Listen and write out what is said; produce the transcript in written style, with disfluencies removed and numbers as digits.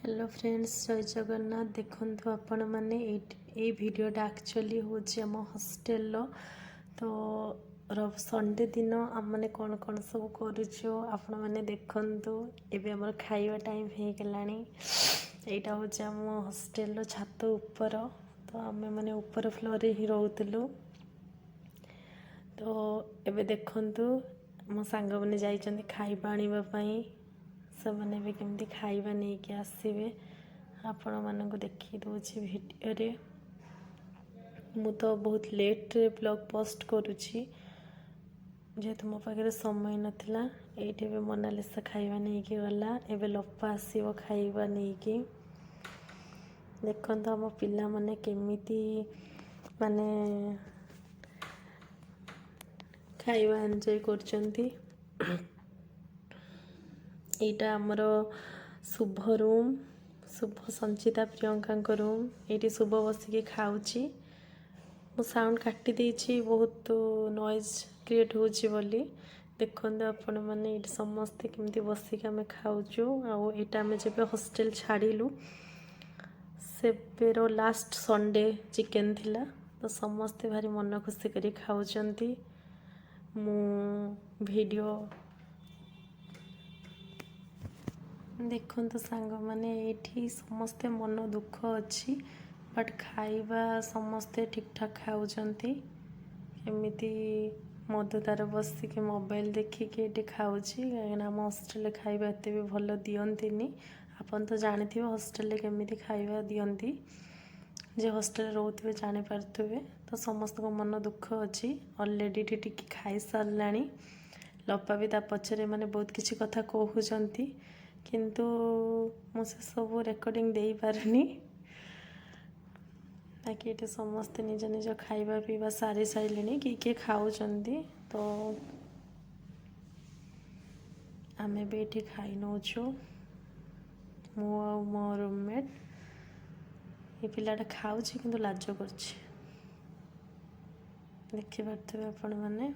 Hello friends, ଜୟ ଜଗନ୍ନାଥ। ଦେଖନ୍ତୁ ଆପଣମାନେ, ଏଇଠି ଏଇ ଭିଡ଼ିଓଟା ଆକ୍ଚୁଆଲି ହେଉଛି ଆମ ହଷ୍ଟେଲର। ତ ସଣ୍ଡେ ଦିନ ଆମେମାନେ କ'ଣ କ'ଣ ସବୁ କରୁଛୁ, ଆପଣମାନେ ଦେଖନ୍ତୁ। ଏବେ ଆମର ଖାଇବା ଟାଇମ୍ ହେଇଗଲାଣି। ଏଇଟା ହେଉଛି ଆମ ହଷ୍ଟେଲର ଛାତ ଉପର। ତ ଆମେମାନେ ଉପର ଫ୍ଲୋରରେ ହିଁ ରହୁଥିଲୁ। ତ ଏବେ ଦେଖନ୍ତୁ, ମୋ ସାଙ୍ଗମାନେ ଯାଇଛନ୍ତି ଖାଇବା ଆଣିବା ପାଇଁ। ସେମାନେ ଏବେ କେମିତି ଖାଇବା ନେଇକି ଆସିବେ, ଆପଣମାନଙ୍କୁ ଦେଖେଇ ଦେଉଛି ଭିଡ଼ିଓରେ। ମୁଁ ତ ବହୁତ ଲେଟ୍ରେ ବ୍ଲଗ୍ ପୋଷ୍ଟ କରୁଛି, ଯେହେତୁ ମୋ ପାଖରେ ସମୟ ନଥିଲା। ଏଇଠି ଏବେ ମୋନାଲିସା ଖାଇବା ନେଇକି ଗଲା। ଏବେ ଲପା ଆସିବ ଖାଇବା ନେଇକି। ଦେଖନ୍ତୁ ଆମ ପିଲାମାନେ କେମିତି ମାନେ ଖାଇବା ଏନ୍ଜୟ କରୁଛନ୍ତି। ଏଇଟା ଆମର ଶୁଭ ରୁମ୍, ଶୁଭ, ସଞ୍ଚିତା, ପ୍ରିୟଙ୍କାଙ୍କ ରୁମ୍। ଏଇଠି ଶୁଭ ବସିକି ଖାଉଛି। ମୁଁ ସାଉଣ୍ଡ କାଟି ଦେଇଛି, ବହୁତ ନଏଜ୍ କ୍ରିଏଟ୍ ହେଉଛି ବୋଲି। ଦେଖନ୍ତୁ ଆପଣମାନେ, ଏଇଠି ସମସ୍ତେ କେମିତି ବସିକି ଆମେ ଖାଉଛୁ। ଆଉ ଏଇଟା ଆମେ ଯେବେ ହଷ୍ଟେଲ ଛାଡ଼ିଲୁ, ସେବେର ଲାଷ୍ଟ ସଣ୍ଡେ ଚିକେନ୍ ଥିଲା। ତ ସମସ୍ତେ ଭାରି ମନ ଖୁସି କରି ଖାଉଛନ୍ତି। ମୁଁ ଭିଡ଼ିଓ ଦେଖନ୍ତୁ ସାଙ୍ଗମାନେ, ଏଇଠି ସମସ୍ତେ ମନ ଦୁଃଖ ଅଛି, ବଟ୍ ଖାଇବା ସମସ୍ତେ ଠିକ୍ଠାକ୍ ଖାଉଛନ୍ତି। ଏମିତି ମଧୁ ତାର ବସିକି ମୋବାଇଲ ଦେଖିକି ଏଇଠି ଖାଉଛି, କାହିଁକିନା ଆମ ହଷ୍ଟେଲରେ ଖାଇବା ଏତେ ବି ଭଲ ଦିଅନ୍ତିନି। ଆପଣ ତ ଜାଣିଥିବେ ହଷ୍ଟେଲରେ କେମିତି ଖାଇବା ଦିଅନ୍ତି। ଯେ ହଷ୍ଟେଲରେ ରହୁଥିବେ, ଜାଣିପାରୁଥିବେ। ତ ସମସ୍ତଙ୍କ ମନ ଦୁଃଖ ଅଛି। ଅଲରେଡ଼ି ଏଠି ଟିକେ ଖାଇସାରିଲାଣି। ଲପା ବି ତା ପଛରେ ମାନେ ବହୁତ କିଛି କଥା କହୁଛନ୍ତି, କିନ୍ତୁ ମୁଁ ସେସବୁ ରେକର୍ଡ଼ିଂ ଦେଇପାରୁନି। ବାକି ଏଠି ସମସ୍ତେ ନିଜ ନିଜ ଖାଇବା ପିଇବା ସାରି ସାରିଲେଣି, କିଏ କିଏ ଖାଉଛନ୍ତି। ତ ଆମେ ବି ଏଠି ଖାଇ ନେଉଛୁ, ମୁଁ ଆଉ ମୋ ରୁମମେଟ୍। ଏ ପିଲାଟା ଖାଉଛି କିନ୍ତୁ ଲାଜ କରୁଛି, ଦେଖିପାରୁଥିବେ ଆପଣମାନେ।